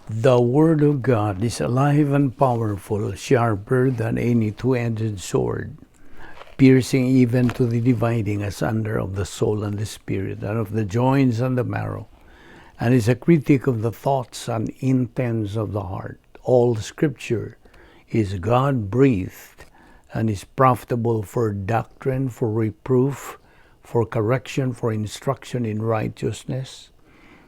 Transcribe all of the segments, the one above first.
The Word of God is alive and powerful, sharper than any two-edged sword, piercing even to the dividing asunder of the soul and the spirit, and of the joints and the marrow, and is a critic of the thoughts and intents of the heart. All Scripture is God-breathed and is profitable for doctrine, for reproof, for correction, for instruction in righteousness,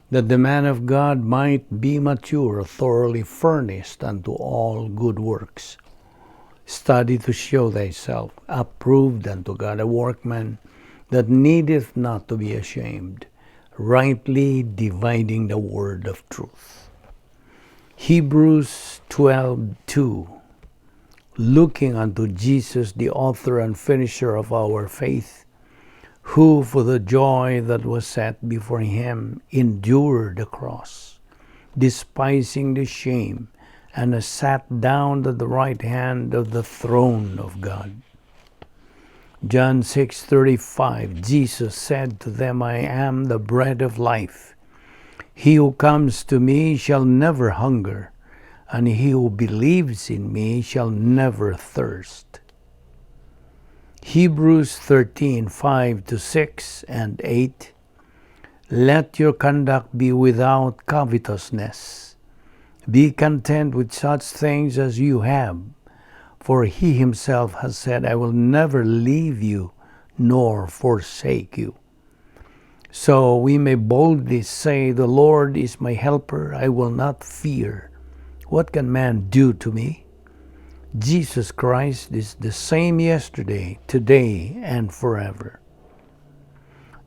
that the man of God might be mature, thoroughly furnished unto all good works. Study to show thyself approved unto God, a workman that needeth not to be ashamed, rightly dividing the word of truth. Hebrews 12:2. Looking unto Jesus, the author and finisher of our faith, who for the joy that was set before him endured the cross, despising the shame, and has sat down at the right hand of the throne of God. John 6:35, Jesus said to them, "I am the bread of life. He who comes to me shall never hunger, and he who believes in me shall never thirst." Hebrews 13:5 to 6 and 8. Let your conduct be without covetousness. Be content with such things as you have, for he himself has said, "I will never leave you nor forsake you." So we may boldly say, "The Lord is my helper, I will not fear. What can man do to me?" Jesus Christ is the same yesterday, today, and forever.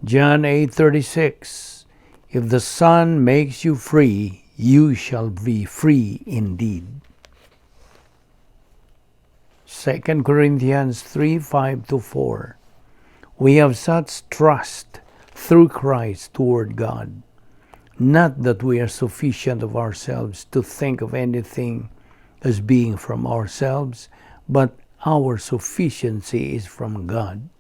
John 8:36. If the Son makes you free, you shall be free indeed. 2 Corinthians 3:5 to 4. We have such trust through Christ toward God. Not that we are sufficient of ourselves to think of anything as being from ourselves, but our sufficiency is from God.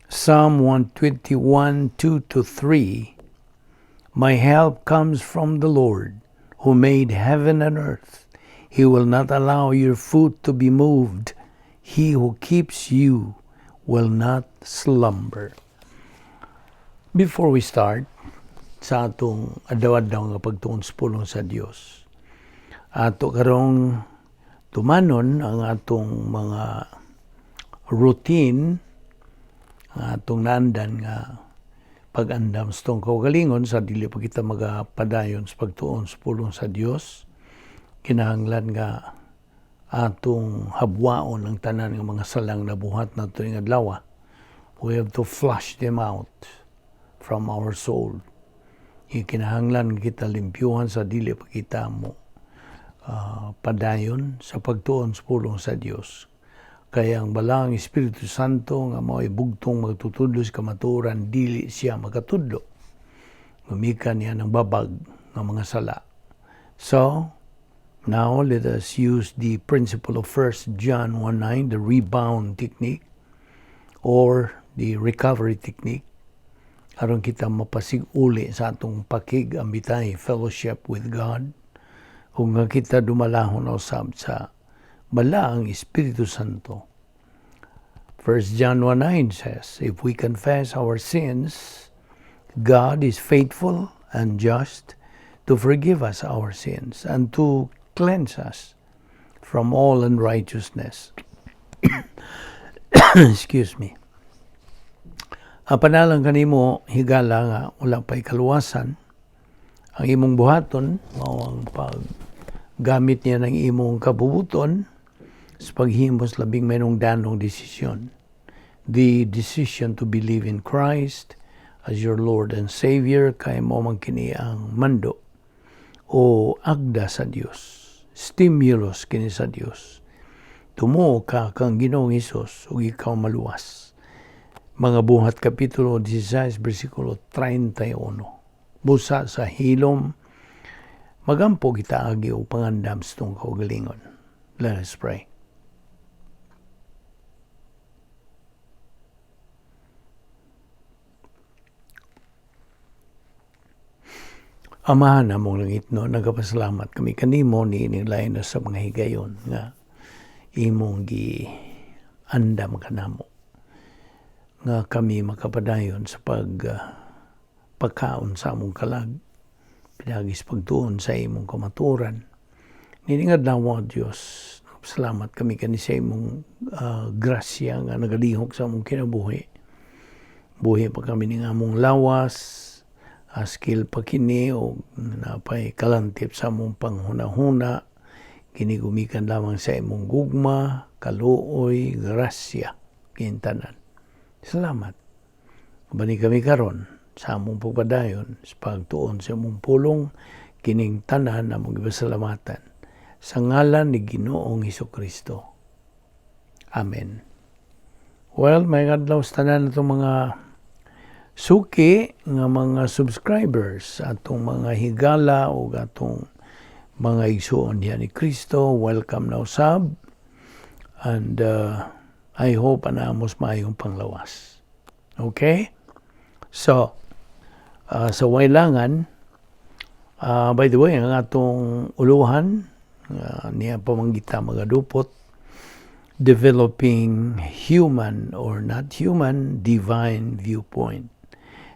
Psalm 121:2 to 3. My help comes from the Lord, who made heaven and earth. He will not allow your foot to be moved. He who keeps you will not slumber. Before we start sa atong adlaw-adlaw nga pagtuon sa pulong sa Dios, ato karong tumanon ang atong mga routine, ang atong naandan nga pag-andam sa atong kaugalingon sa dili pa kita magapadayon sa pagtuon sa pulong sa Dios. Kinahanglan nga atong habwaon ang tanan nga mga salang nabuhat nato ning adlaw. We have to flush them out from our soul. Kinahanglan kita limpyuhan sa dili pa kita mo padayon sa pagtuon sa pulong sa Dios. Kaya ang Balaang Espiritu Santo nga mao'y bugtong magtutudlo sa kamatuoran, dili siya makatudlo. Gumikan niya ng babag ng mga sala. So, now let us use the principle of 1 John 1:9, the rebound technique or the recovery technique, aron kita mapasig-uli sa atong pakig-ambitay, fellowship with God, kung nga kita dumalahon usab sa Balaang Espiritu Santo. 1 John 1:9 says, "If we confess our sins, God is faithful and just to forgive us our sins and to cleanse us from all unrighteousness." Excuse me. Panalang kanimo, higala nga wala pa'y kaluwasan, ang imong buhaton mao ang paggamit niya ng imong kabubuton sa paghimos labing mahinungdanong desisyon. The decision to believe in Christ as your Lord and Savior, kay mao man kini ang mando o agda sa Dios. Stimulus kini sa Dios. Tumuo ka kang Ginoong Hesus ug ikaw maluwas. Mga Buhat Kapitulo 16, versikulo 31. Busa sa hilom, magampo kita agi og pangandam sa atong kaugalingon. Let us pray. Amahan namong langitnon, nagapasalamat kami kanimo niining lain na sa mga higayon nga imong gi andam kanamo nga kami makapadayon sa pagkaon sa among kalag pinaagi sa pagtuon sa imong kamatuoran. Niining adlaw, Dios, salamat kami kani sa imong grasya nga nagalihok sa among kinabuhi. Buhi pa kami ning among lawas, askil pa kini o napay kalantip sa among panghunahuna, kini gumikan lamang sa imong gugma, kaluoy, grasya, kintanan. Salamat. Bani kami karon sa among pagpadayon sa pagtuon sa imong pulong, kining tanan among gipasalamatan sa ngalan ni Ginoong Kristo. Amen. Well, maayong adlaw sa tanan atong mga suki nga mga subscribers, atong mga higala o atong mga igsuon diha ni Kristo, welcome na usab and I hope anaa mos maayong panglawas. Okay? So, sa waylangan, by the way, ang atong uluhan niya pamanggita magadupot, developing human or not human, divine viewpoint.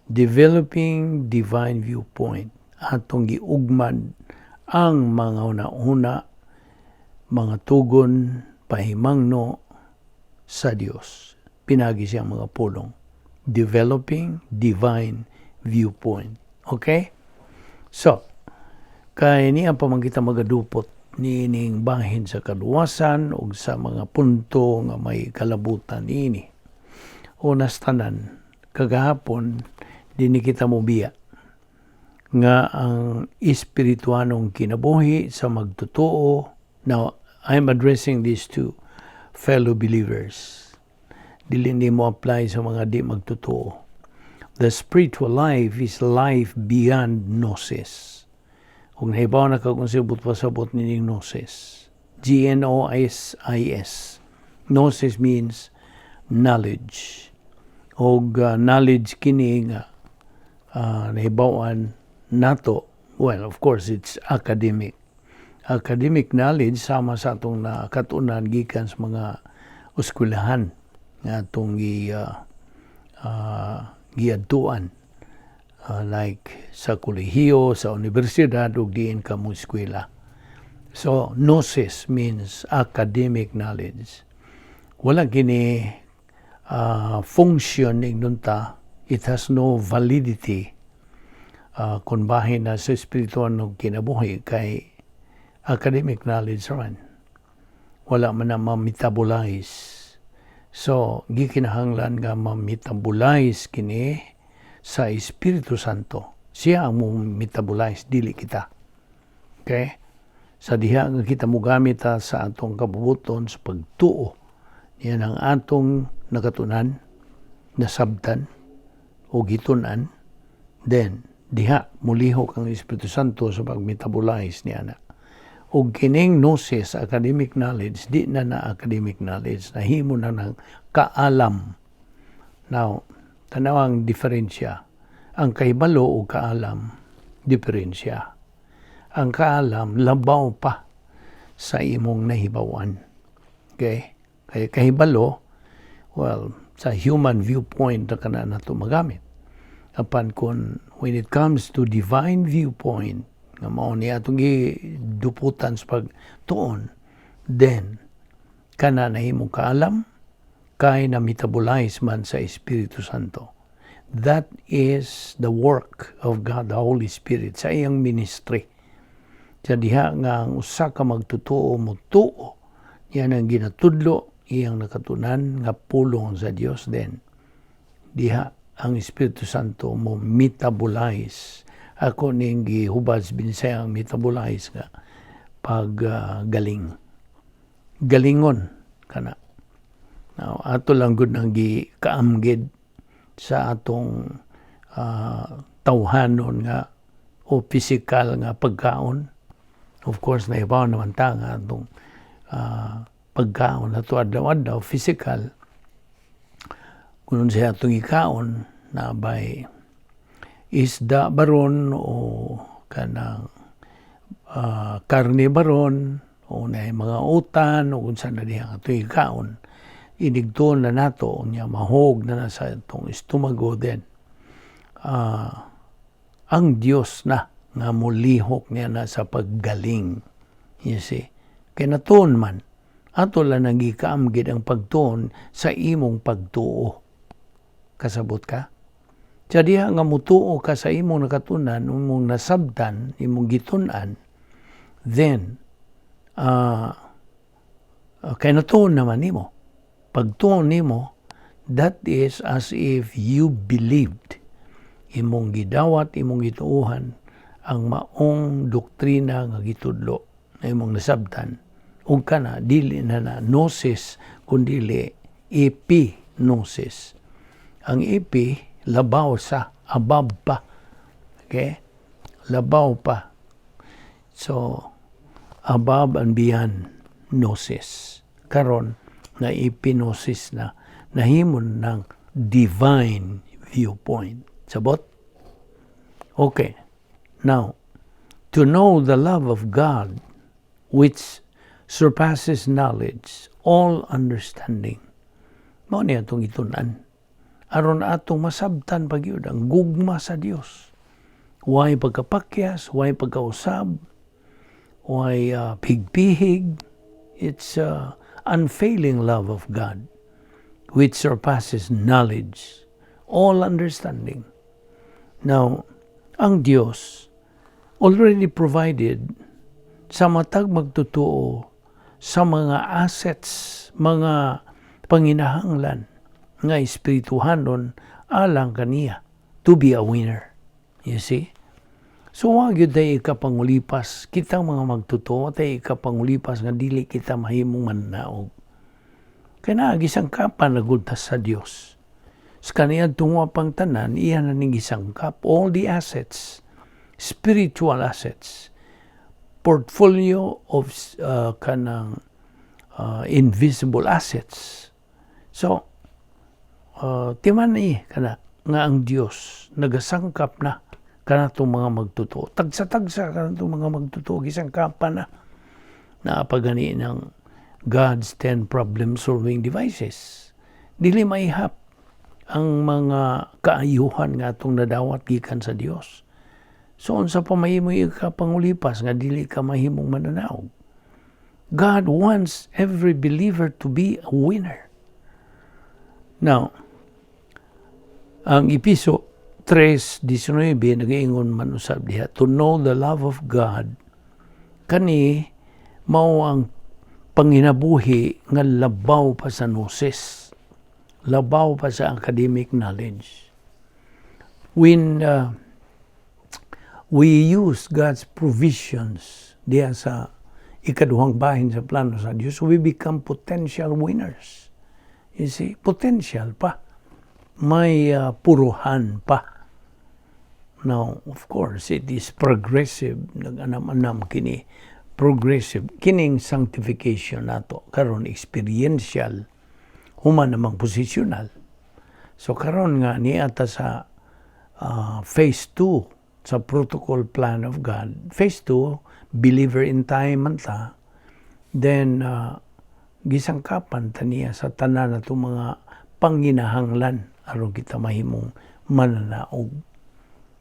Developing divine viewpoint. Atong giugmad ang mga una-una, mga tugon, pahimangno sa Dios. Pinaagi siyang mga pulong. Developing divine viewpoint. Okay? So, kay niya pamangita magadupot niining bahin sa kaluwasan ug sa mga punto nga may kalabutan niini. Unas tanan, kagahapon dinhi kita mobiya nga ang espirituanong kinabuhi sa magtotoo. Now, I'm addressing this to fellow believers, dili ni mo apply sa mga di magtotoo. The spiritual life is life beyond gnosis. Kung nahibaw na ka kung sibot pasabot nining gnosis, gnosis, gnosis means knowledge, og knowledge kini nga nahibaw-an nato, well, of course, it's academic academic knowledge sama sa atong nakatunan gikan sa mga eskwelahan nga atong gi giadtuan, like sa kolehiyo, sa unibersidad ug diin ka mo eskwela. So gnosis means academic knowledge. Wala kini function ta, it has no validity kung bahin na sa espiritual ng kinabuhi kay academic knowledge ran. Wala man na ma-metabolize. So, gikinahanglan nga ma-metabolize kini sa Espiritu Santo. Siya ang mo metabolize, dili kita. Okay? Sa diha nga kita mogamit ta sa atong kabubuton sa pagtuo niyan ang atong nakatunan, nasabtan o gitun-an, then diha mulihok ang Espiritu Santo sa pag-metabolize niya na. Og kining gnosis, academic knowledge, di na na academic knowledge, nahimo na ng kaalam. Now, tanaw ang diferensya. Ang kahibalo o kaalam, diferensya. Ang kaalam, labaw pa sa imong nahibawan. Okay? Kaya kahibalo, well, sa human viewpoint na kana nato magamit. Apan kung when it comes to divine viewpoint, nga mao ni atong giduputan sa pagtuon, then kana nahimong kaalam kay na metabolize man sa Espiritu Santo. That is the work of God the Holy Spirit sa iyang ministry. Sa diha nga ang usa ka magtotoo mo tuo yan ang ginatudlo, iyang nakatunan nga pulong sa Dios, then diha ang Espiritu Santo mo metabolize. Ako ning gihubad sa Binisaya ang metabolize nga pag galing galingon kana. Now, ato lang gud nang gikaamgid sa atong tawhanon nga o physical nga pagkaon. Of course, nahibaw naman ta nga atong pagkaon nato adlaw-adlaw physical, kung siya atong ikaon na by isda baron o Kanang karne baron o na mga utan o kung saan na diha nga kaon, inigtuon na nato, unya mahog na na sa atong estomago. Then ang Dios na nga mulihok niya na sa paggaling, you see, kay natuon man, ato lang nang gikaamgid ang pagtuon sa imong pagtuo. Kasabot ka? Sa diha nga mutuo ka sa imong nakatunan, imong nasabtan, imong gitun-an, then kay natuon naman nimo. Pagtuon nimo, that is as if you believed. Imong gidawat, imong gituuhan ang maong doktrina nga gitudlo na imong nasabtan. Ug kana dili na na gnosis kundili epignosis. Ang epi, labaw sa, above pa. Okay? Labaw pa. So, above and beyond gnosis. Karon na epignosis na, nahimon ng divine viewpoint. Sabot? Okay. Now, to know the love of God which surpasses knowledge, all understanding. Mao ni atong gitun-an. Aron atong masabtan pa gyud ang gugma sa Dios. Way pagkapakyas, way pagkausab, way pigpihig. It's unfailing love of God which surpasses knowledge, all understanding. Now, ang Dios already provided sa matag magtotoo sa mga assets, mga panginahanglan nga espirituhanon alang kaniya to be a winner. You see? So wa gyud tay ikapangulipas kitang mga magtotoo, tay ikapangulipas nga dili kita mahimong mananaog. Kay naa gisangkapan na gud ta sa Dios. Sa kaniadtong pang tanan, iya na ning gisangkap all the assets, spiritual assets, portfolio of kanang invisible assets. So, timan ni kana nga ang Dios nagasangkap na kanatong mga magtotoo. Tagsa-tagsa kanatong mga magtotoo, gisangkapan na. Naapagani ng God's 10 problem-solving devices. Dili maihap ang mga kaayuhan nga atong nadawat gikan sa Dios. So unsa pa mahimo ikapangulipas nga dili ka mahimong mananaog? God wants every believer to be a winner. Now, ang Episo 3:19 nagaingon man usab diha, to know the love of God, kani mao ang panginabuhi nga labaw pa sa gnosis, labaw pa sa academic knowledge. When we use God's provisions diha sa ikaduhang bahin sa plano sa Diyos, we become potential winners. You see, potential pa. May puruhan pa. Now, of course, it is progressive. Nag-anam-anam kini progressive. Kining sanctification nato karon experiential, human namang positional. So karon nga niata sa phase 2 sa protocol plan of God. Phase 2, believer in time man ta. Then gisangkapan ta niya sa tanan nato mga panginahanglan aron kita mahimong mananaog.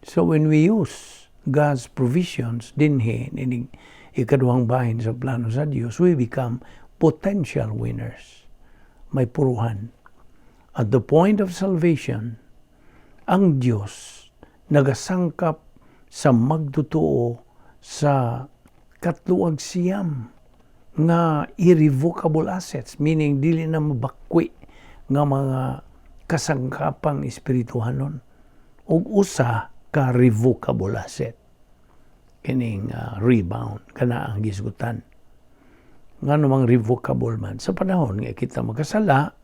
So when we use God's provisions dinhi nining ikaduhang bahin sa plano sa Dios, we become potential winners. May puruhan. At the point of salvation, ang Dios nagasangkap sa magtotoo sa 9 nga irrevocable assets, meaning dili na mabakwi nga mga kasangkapang espirituhanon, ug usa ka revocable asset kining rebound. Kana ang gisgutan. Ngano mang revocable man? Sa panahon nga kita makasala,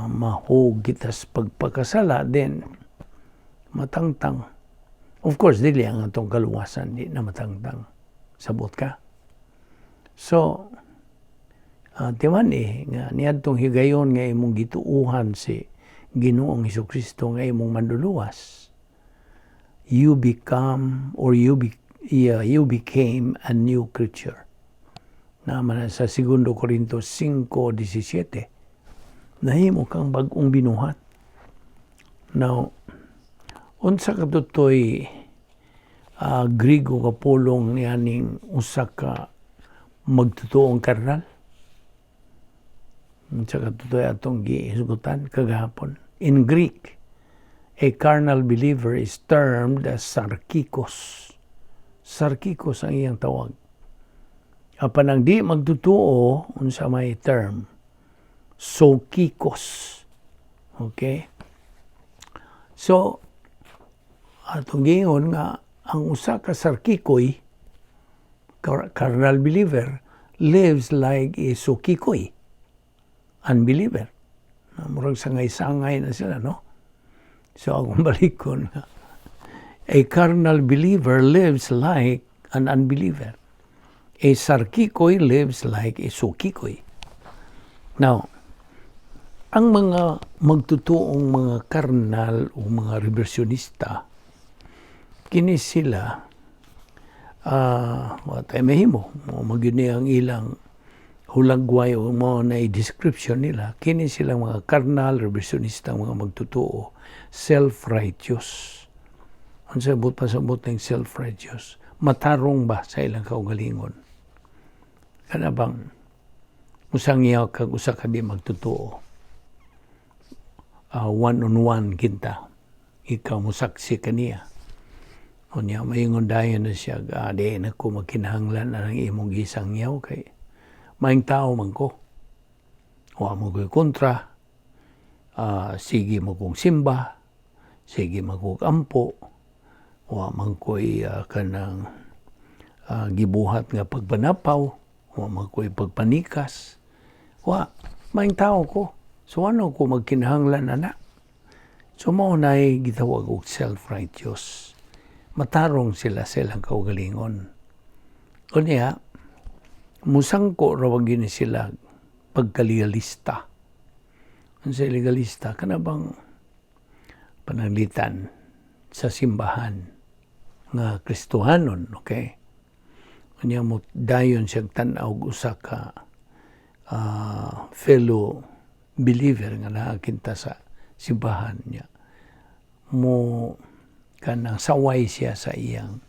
mahug kita sa pagpakasala, then matangtang. Of course, dili ang atong kaluwasan, di na matangtang. Sabot ka? So timan eh nga niadtong higayon nga imong gituuhan si Ginoong Hesus Kristo nga imong manluluwas. You become or you be, yeah, you became a new creature. Naman sa 2 Corinto 5:17. Nahimo kang bag-ong binuhat. Now, unsa katutoy Grigo nga pulong nianing usa ka magtutuong karnal? Unsa katutoy atong gihisgutan kagahapon? In Greek, a carnal believer is termed as sarkikos. Sarkikos ang iyang tawag. Apan ang di magtutuo, unsa may term? Psukikos. Okay? So, atong giingon nga ang usa ka sarkikoy, carnal believer, lives like a psukikoy, unbeliever. Murag sangay-sangay na sila, no? So, akong balikon, a carnal believer lives like an unbeliever. A sarkikoy lives like a psukikoy. Now, ang mga magtutuong mga karnal o mga reversionista, kini sila, wa tay mahimo, mao magyud ni ang ilang hulagway o mao na description nila, kini silang mga karnal, reversionista, mga magtutuo, self-righteous. Unsa buot pasabot ng self-righteous? Matarong ba sa ilang kaugalingon? Kana bang usang iyaw kag usa ka di magtutuo? One on one kinta. Ikaw mosaksi kaniya. Unya maingon dayon na siya, "Di na ko magkinahanglan ang imong gisangyaw kay maayong tao man ko. Wa mo ko'y kontra. Sige mo kong simba, sige mo kong ampo, wa man ko'y kanang gibuhat nga pagpanapaw, wa man ko'y pagpanikas. Wa, maayong tao ko. So ano ko magkinahanglan ana?" So mao na'y gitawag og self-righteous. Matarong sila sa ilang kaugalingon. Unya, musangko ra wag ni sila pagkalegalista. Ang sa legalista, kana bang pananglitan sa simbahan nga Kristohanon, okay? Unya mo dayon siyang tan-aw og usa ka fellow believer nga naakinta sa simbahan niya. Mo kanang saway siya sa iyang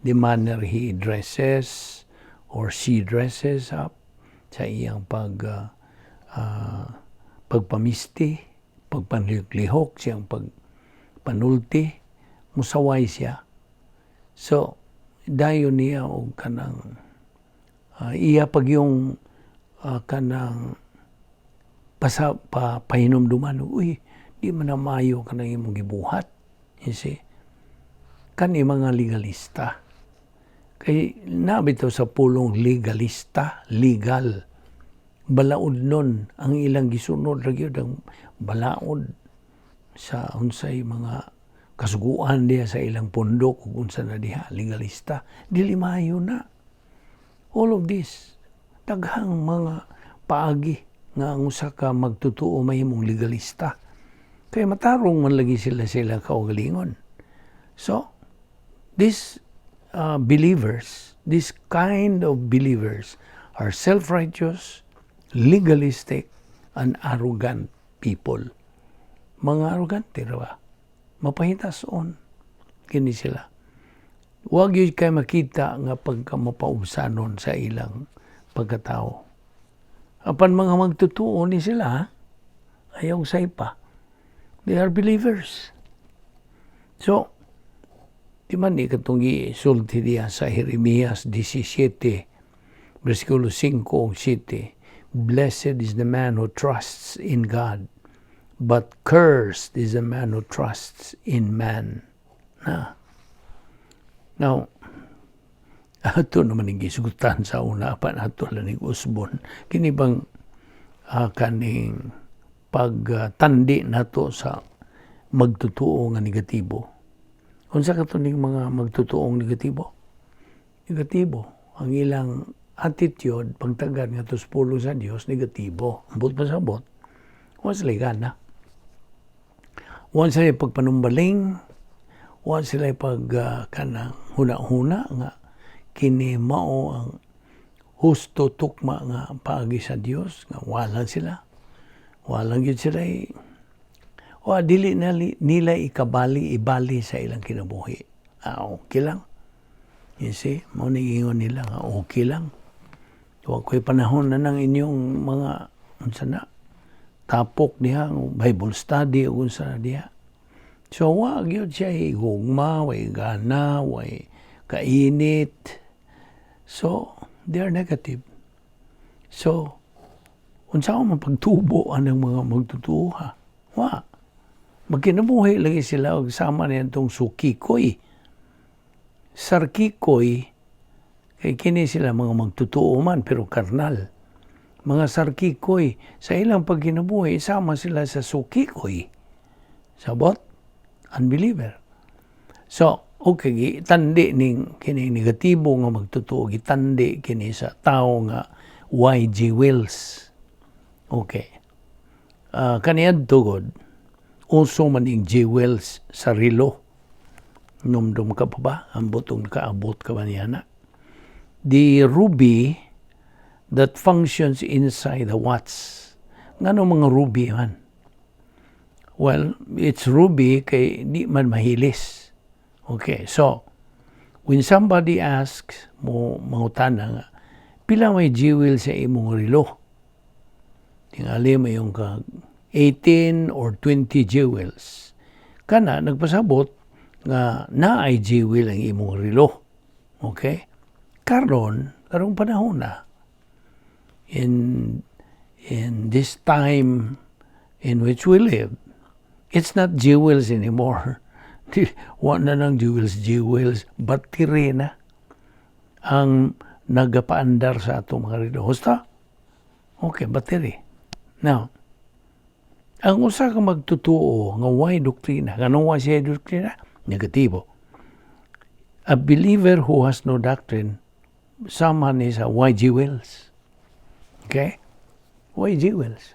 the manner he dresses or she dresses up, sa iyang pagpamisti, pagpanlihok, siyang pagpanulti, musaway siya. So, dayon niya og kanang iya pag yung kanang pasa pa pahinumduman, "Uy, di man na maayo kanang imong gibuhat." You see? Kani mga legalista. Kay nabitaw sa pulong legalista, legal. Balaod nun ang ilang gisunod ra gyud ang balaod sa unsay mga kasuguan diha sa ilang pundok ug unsa na diha, legalista. Dili maayo na. All of this, daghang mga paagi nga ang usa ka magtutuo mahimong legalista. Kaya matarong man lagi sila sa ilang kaugalingon. So, these believers, this kind of believers are self-righteous, legalistic, and arrogant people. Mga arrogante ra ba? Mapahitason kini sila. Huwag yun kay makita nga pagka mapaubsanon sa ilang pagkatao. Apan mga magtutuo ni sila, ha? Ayaw saypa. They are believers. So, di man ni katong gisulti diya sa Jeremias 17, versikulo 5 ug 7, "Blessed is the man who trusts in God, but cursed is the man who trusts in man." Na. Now, ato naman ang gisugutan sa una pa nato lang ning usbon. Kini bang kaning pagtandi nato sa magtutuo nga negatibo? Unsa kato ning mga magtutuong negatibo? Negatibo. Ang ilang attitude pagtagad nga sa pulong sa Dios, negatibo. Ambot pasabot, wa sila gana. Wa sila pagpanumbaling, Wa sila pag kanang huna-huna nga kini mao ang husto, tukma nga paagi sa Dios, nga wala sila. Wala gyud sila wa dili na nila ikabali, ibali sa ilang kinabuhi. Ah, okay lang. You see, mao ni ingon nila nga okay lang. Wa ko'y panahon na ng inyong mga unsa na tapok diha, Bible study ug unsa na diha. So wa gyud siya gugma, way gana, way kainit. So they are negative. So unsa man pagtubo anang mga magtutuo, ha? Wa. Magkinabuhi lagi sila og sama niadtong sukikoy. Sarkikoy kay kini sila mga magtutuo man pero karnal. Mga sarkikoy sa ilang pagkinabuhi, sama sila sa sukikoy. Sabot? Unbeliever. So, okay, gitandi ning kini negatibo nga magtutuo, gitandi kini sa tao nga Y.G. Wells. Okay. Kaniadto gud, uso man ing jewels sa relo. Numdum ka pa ba? Ambot ung nakaabot ka ba niya na? The ruby that functions inside the watch. Ngano mga ruby man? Well, it's ruby kay di man mahilis. Okay, so when somebody asks mo, mangutana nga, "Pila may jewel sa imong relo?" Tingali mo yung kag 18 or 20 jewels. Kana nagpasabot nga naay jewel ang imong relo. Okay? Karon, karong panahon na, in this time in which we live, it's not jewels anymore. Wa na ng jewels, jewels, battery na ang nagapaandar sa atong mga relo. Husta? Okay, battery. Now, ang usa ka magtutuo nga way doktrina, nganong wa siya doktrina? Negatibo. A believer who has no doctrine, sama ni sa Y.G. Wells. Okay? Y.G. Wells.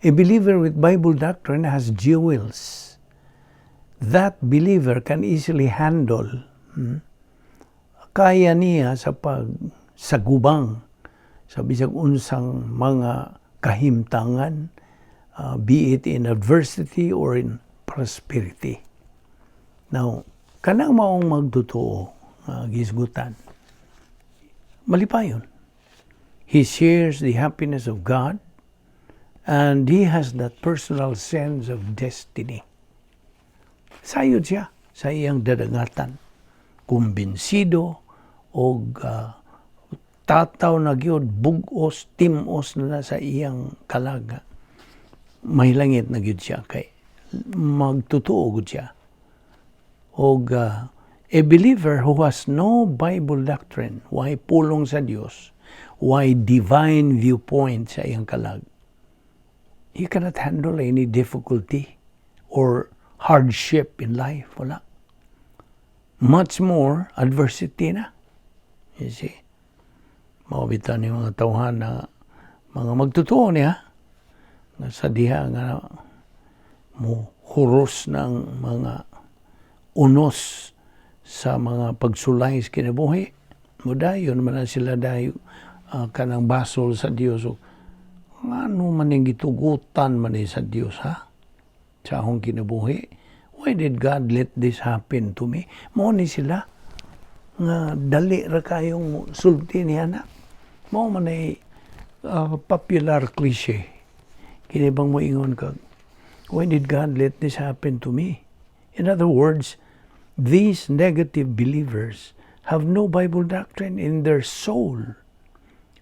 A believer with Bible doctrine has jewels. That believer can easily handle, kaya niya sa pagsagubang sa bisag unsang mga kahimtangan, be it in adversity or in prosperity. Now, kanang maong magtotoo, gisgutan, malipayon. He shares the happiness of God and he has that personal sense of destiny. Sayod siya sa iyang dadangatan. Kumbinsido og tataw na gyud, bug-os, tim-os na sa iyang kalaga. May langit na gyud siya kay magtotoo gud siya. Og a believer who has no Bible doctrine, way pulong sa Dios, way divine viewpoint sa iyang kalag, he cannot handle any difficulty or hardship in life. Wala. Much more adversity na. You see? Mao bitaw ni mga tawhan na mga magtotoo niya nga sa diha nga mo huros ng mga unos sa mga pagsulay sa kinabuhi, mudayon man na sila dayo kanang basol sa Dios. So, ngano man ning gitugutan man ni sa Dios, ha, sa akong kinabuhi? Why did God let this happen to me? Mao ni sila nga dali ra kayong sulti niya na. Mao man ay popular cliche. Kini bang moingon ka, "Why did God let this happen to me?" In other words, these negative believers have no Bible doctrine in their soul.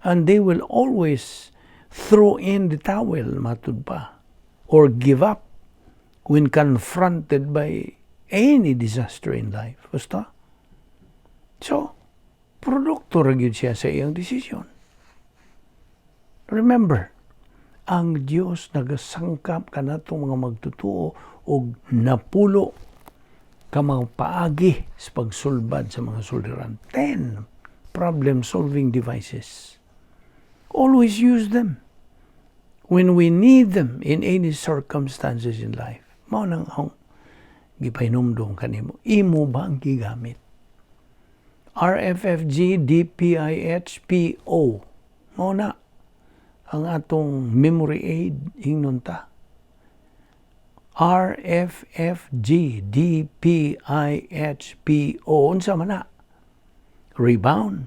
And they will always throw in the towel, matud pa, or give up when confronted by any disaster in life. Basta. So, produkto ra gyud siya sa iyang desisyon. Remember, ang Dios nagasangkap kanatong mga magtutuo og 10 ka mga paagi sa pagsulbad sa mga suliran. 10 problem-solving devices. Always use them when we need them in any circumstances in life. Mao nang akong Gipahinumdom kanimo. Imo ba ang gigamit? RFFG DPIHPO. Mao na ang atong memory aid, ingnon ta. RFFG DPIHPO. Unsa man na? Rebound,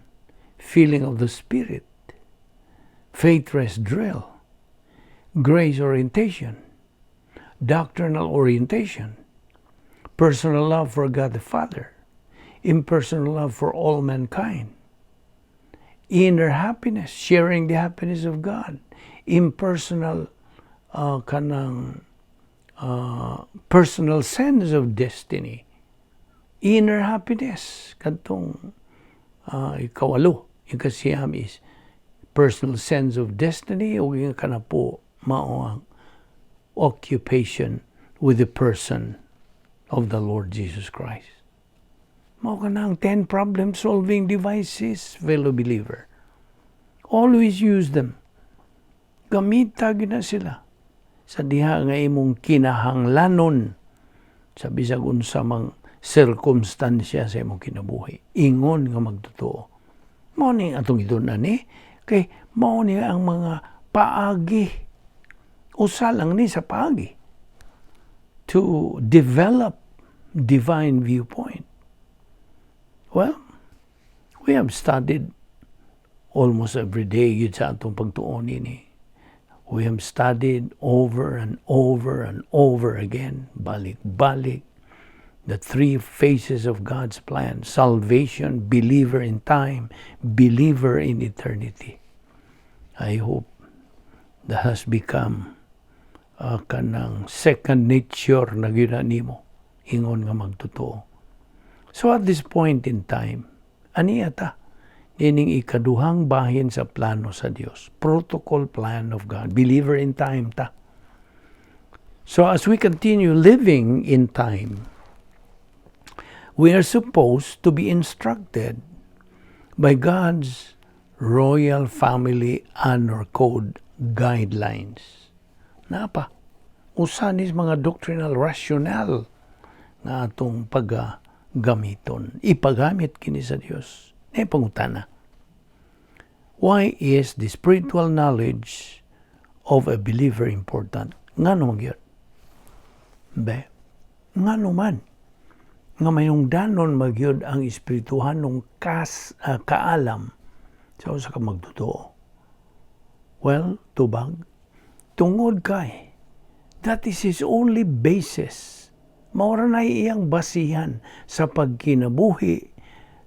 feeling of the Spirit, faith rest drill, grace orientation, doctrinal orientation, personal love for God the Father, impersonal love for all mankind, inner happiness, sharing the happiness of God, impersonal kanang personal sense of destiny, inner happiness, kadtong ikawalo, ikasiyam is personal sense of destiny, ug yung kanapo mao ang occupation with the person of the Lord Jesus Christ. Mao kanang 10 problem-solving devices, fellow believer. Always use them. Gamita gyud na sila sa diha nga imong kinahanglanon sa bisag unsa mang sirkumstansya sa imong kinabuhi. Ingon nga magtotoo. Mao ni atong gitun-an ni kay mao ni ang mga paagi. Usa lang ni sa paagi to develop divine viewpoint. Well, we have studied almost every day yun sa atong pagtuon ini. We have studied over and over and over again, balik-balik, the three phases of God's plan: salvation, believer in time, believer in eternity. I hope that has become kanang second nature na gyud nimo, ingon nga magtotoo. So at this point in time, ania ta ining ikaduhang bahin sa plano sa Dios, protocol plan of God, believer in time ta. So as we continue living in time, we are supposed to be instructed by God's Royal Family Honor Code guidelines. Napa, usa ni mga doctrinal rationale nga atong paggamiton. Ipagamit kini sa Dios. E pangutana. Why is the spiritual knowledge of a believer important? Ngano man gyud? Be, ngano man nga mayungdanon magyud ang espirituhanong kaalam sa usa ka magtotoo? Well, tubag, tungod kay that is his only basis. Mao ra na iyang basihan sa pagkinabuhi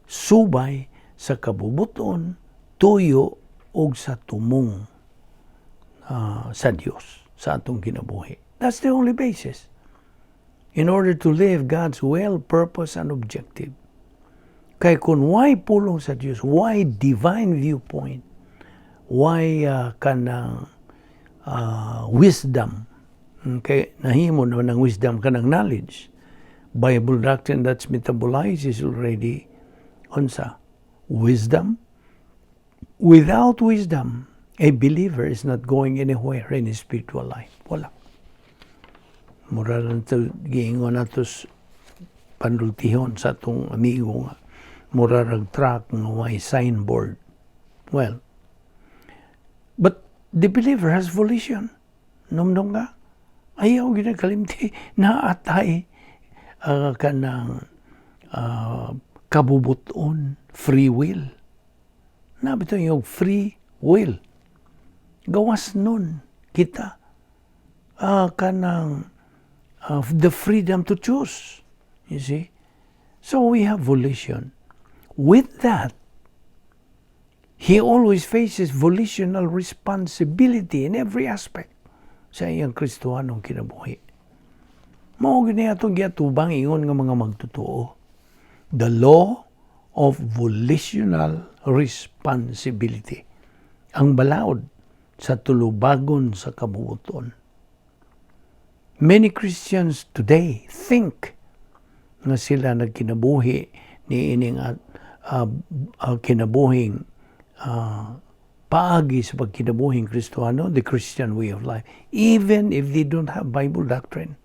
subay sa kabubuton, tuyo ug sa tumong sa Dios sa atong kinabuhi. That's the only basis in order to live God's will, purpose, and objective. Kay kung why pulong sa Dios, why divine viewpoint, why kanang wisdom, okay, nahimo naman ang wisdom kanang knowledge. Bible doctrine that's metabolized is already unsa? Wisdom. Without wisdom, a believer is not going anywhere in his spiritual life. Wala. Mura lang to, giingon nato panultihon sa atong amigo nga mura rag truck nga way signboard. Well, but the believer has volition. Numdum ka? Ayaw ginakalimti naa tay kanang kabubuton, free will. Naa bitaw yung free will. Gawas nun kita kanang the freedom to choose. You see? So we have volition. With that, he always faces volitional responsibility in every aspect sa iyang Kristohanong kinabuhi. Mao gini atong giatubang, ingon nga mga magtotoo. The law of volitional responsibility. Ang balaod sa tulubagon sa kabubuton. Many Christians today think nga sila nagkinabuhi ni ining kinabuhing paagi sa pagkinabuhing Kristohano, the Christian way of life, even if they don't have Bible doctrine.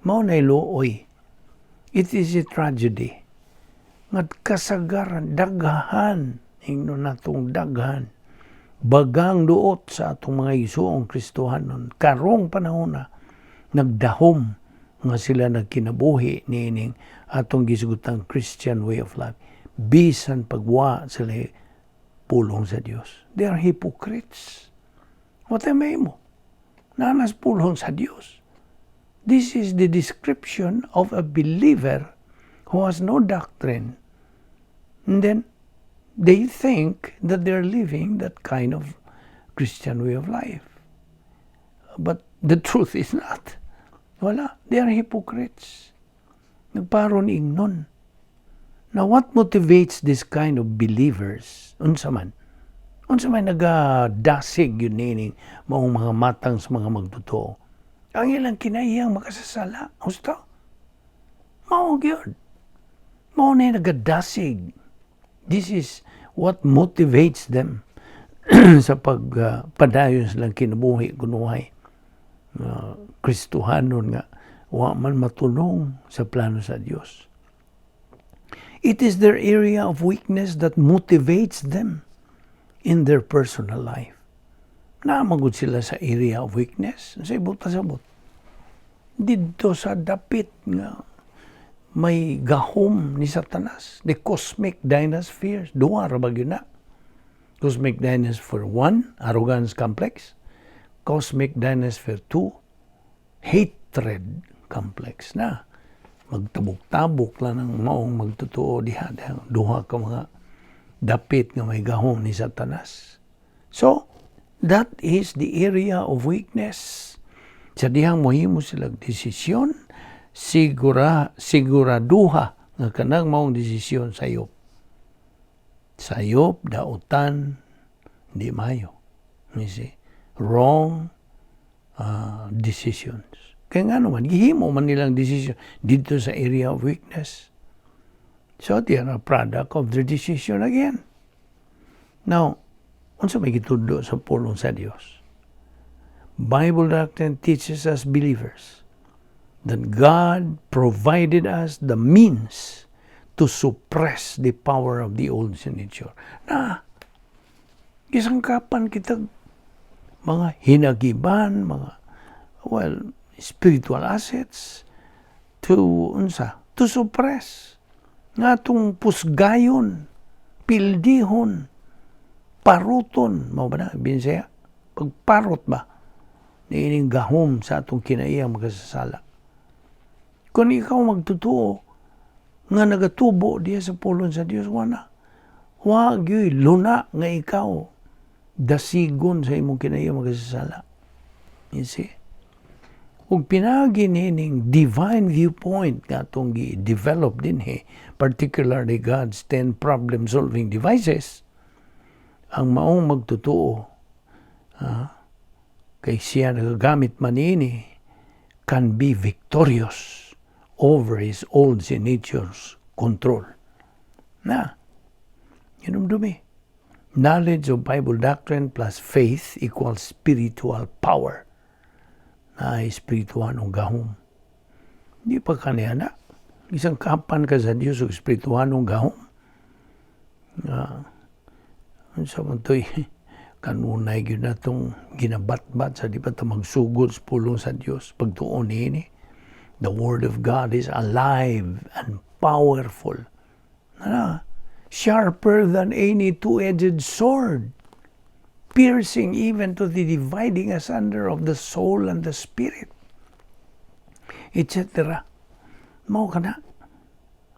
Mao na luoy. It is a tragedy nga kasagaran, daghan, ingnon natong daghan, bagang duot sa atong mga igsuong Kristohanon karong panahon na nagdahom nga sila nagkinabuhi niining atong gisugutang Christian way of life bisan pagwa sila pulong sa Dios. They are hypocrites. What am mo? Nanas pulong sa Dios. This is the description of a believer who has no doctrine. And then they think that they're living that kind of Christian way of life. But the truth is not. Wala. They are hypocrites. Nagparon ingnon. Now, what motivates this kind of believers? Unsa man? Unsa man nagadasig yun nining maong mga matang sa mga magtotoo? Ang ilang kinaiyang makasasala. Gusto? Mao gyud. Mao na nagadasig. This is what motivates them sa pagpadayon silang kinabuhi kunuhay. Kristohanon nga wa man matulong sa plano sa Dios. It is their area of weakness that motivates them in their personal life. Naamagod sila sa area of weakness. Sa ibot sabot. Didto sa dapit nga may gahom ni Satanas. The cosmic dynaspheres. Duha ra ba gyud na? Cosmic dynasphere 1, arrogance complex. Cosmic dynasphere 2, hatred complex na. Magtabok-tabok lang ng maong magtotoo diha, diha duha ka mga dapit nga may gahom ni Satanas. So, that is the area of weakness. Sa dihang mohimo sila desisyon, siguraduha nga kanang maong desisyon sayop. Sayop, dautan, di mayo. You see? Wrong decisions. Kaya nga naman, gihimo man nilang decision dito sa area of weakness. So, they are a product of their decision again. Now, unsa may gitudlo sa pulong sa Dios? Bible doctrine teaches us believers that God provided us the means to suppress the power of the old sin nature. Na, gisangkapan kita mga hinagiban, mga, well, spiritual assets to unsa, to suppress nga atong pusgayon, pildihon, paruton. Mao ba na Binsaya pagparot ba niining gahom sa atong kinaiyang makasasala? Kung ikaw magtotoo nga nagatubo diya sa pulong sa Dios, wala wa gyud luna nga ikaw dasigon sa imong kinaiyang makasasala. You see? Ug pinagi nining divine viewpoint nga atong gi-develop dinhi, particularly God's 10 problem-solving devices, ang maong magtotoo, kay siya nagagamit man ini, can be victorious over his old sin nature's control. Na, hinumdumi. Knowledge of Bible doctrine plus faith equals spiritual power na espirituhanong gahom. Di pa kaniya na. Isang kapan ka sa Diyos og espirituhanong gahom. Nga, unsa man to'y kanunay gyud natong ginabatbat sa di pa ta magsugod sa pulong sa Dios pagtuon niini. The word of God is alive and powerful. Na, sharper than any two-edged sword, piercing even to the dividing asunder of the soul and the spirit, etc. Mao kana.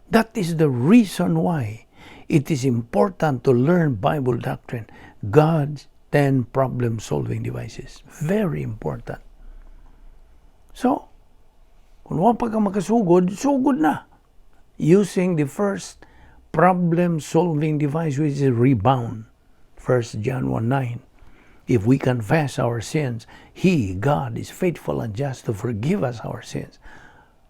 That is the reason why it is important to learn Bible doctrine, God's 10 problem-solving devices. Very important. So, kung wa pa ka makasugod, sugod na. Using the first problem-solving device, which is rebound. 1 John 1:9. If we confess our sins, He, God, is faithful and just to forgive us our sins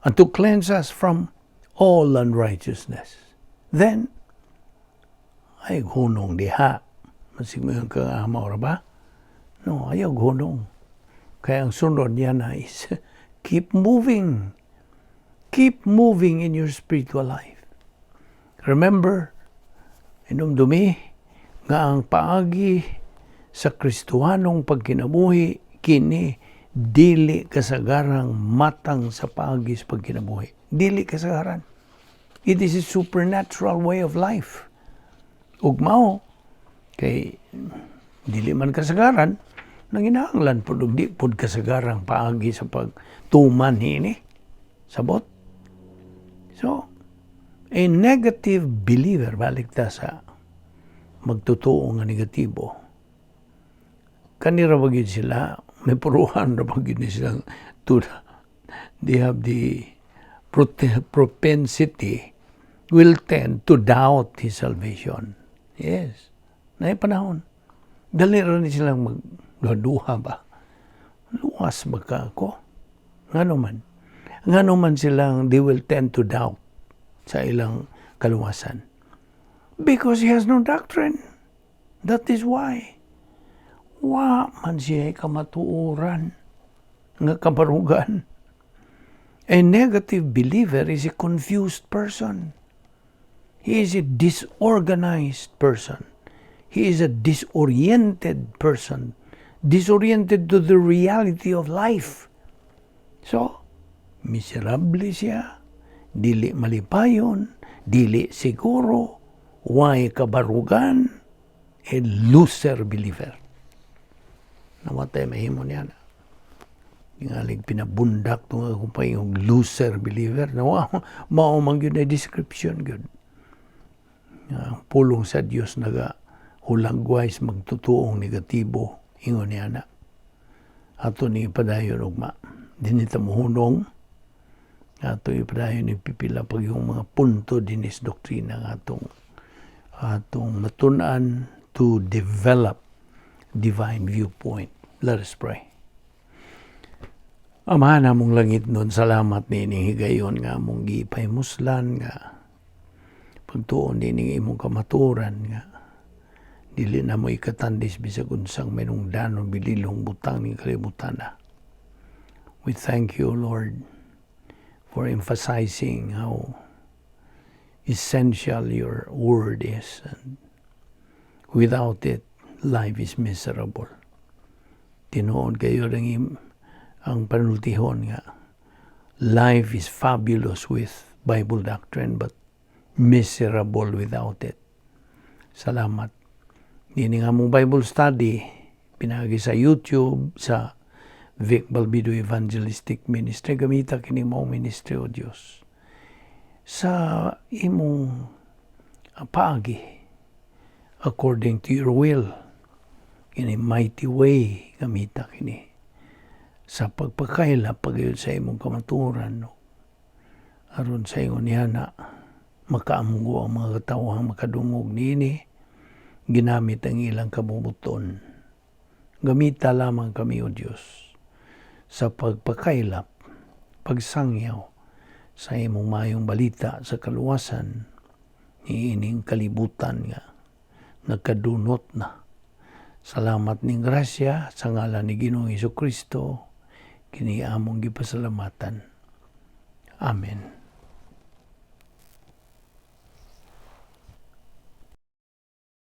and to cleanse us from all unrighteousness. Then, ay hunong diha. Masig mo yung kaamaw ra ba? No, ayaw hunong. Kaya ang sunod niya na is keep moving. Keep moving in your spiritual life. Remember, hinumdumi nga ang paagi sa Kristohanong pagkinabuhi kini dili kasagarang matang sa paagi sa pagkinabuhi. Dili kasagaran. It is a supernatural way of life. Ug mao kay dili man kasagaran, nanginahanglan pud og di pud kasagarang paagi sa pagtuman niini. Sabot? So, a negative believer, balik ta sa magtotoo nga negatibo. Kanira ba gyud sila, may puruhan ra ba gyud ni silang to, they have the propensity, will tend to doubt his salvation. Yes. Naay panahon. Dali ra ni silang magduha ba? Luwas ba ka ako? Ngano man? Ngano man silang they will tend to doubt sa ilang kaluwasan? Because he has no doctrine. That is why. Wa man siya kamatuoran nga kabarugan. A negative believer is a confused person. He is a disorganized person. He is a disoriented person. Disoriented to the reality of life. So, miserable siya, dili malipayon, dili siguro, way kabarugan, a loser believer. Namatay mahimo niya na. Tingalig pinabundak to nga kung paingong loser believer. Nawa, mao man gyud na description gyud. Ang pulong sa Dios naga hulagway sa magtutuong negatibo ingon niya na. Ato ni ipadayon ugma. Dinhi ta mohunong. Ato ipadayon ni pipila pag yung mga punto dinis doktrina nga atong matun-an to develop divine viewpoint. Let us pray. Amahan namong langitnon, salamat niining higayon nga among gipahimuslan nga pagtuon nining imong kamaturan nga dili na mo ikatandis bisag unsang minungdanon bililong butang ning kalibutan na. We thank you, Lord, for emphasizing how essential your word is, and without it, life is miserable. Tinuod kayo ang panultihon nga life is fabulous with Bible doctrine but miserable without it. Salamat. Nini nga mong Bible study, pinagi sa YouTube, sa Vic Balbido Evangelistic Ministry. Gamita kini mo ministry, O Dios, sa imong paagi, according to your will, in a mighty way, gamita kini sa pagpakaila pagayod sa imong kamatuoran, no? Aron sa ingon niya na makaamgo ang mga katawhan, makadungog niini ginamit ang ilang kabubuton. Gamita lamang kami, O Dios, sa pagpakailap, pagsangyaw sa imong mayong balita sa kaluwasan niining kalibutan nga nagkadunot na. Salamat ning grasya. Sa ngalan ni Ginoong Kristo kini among gipasalamatan. Amen.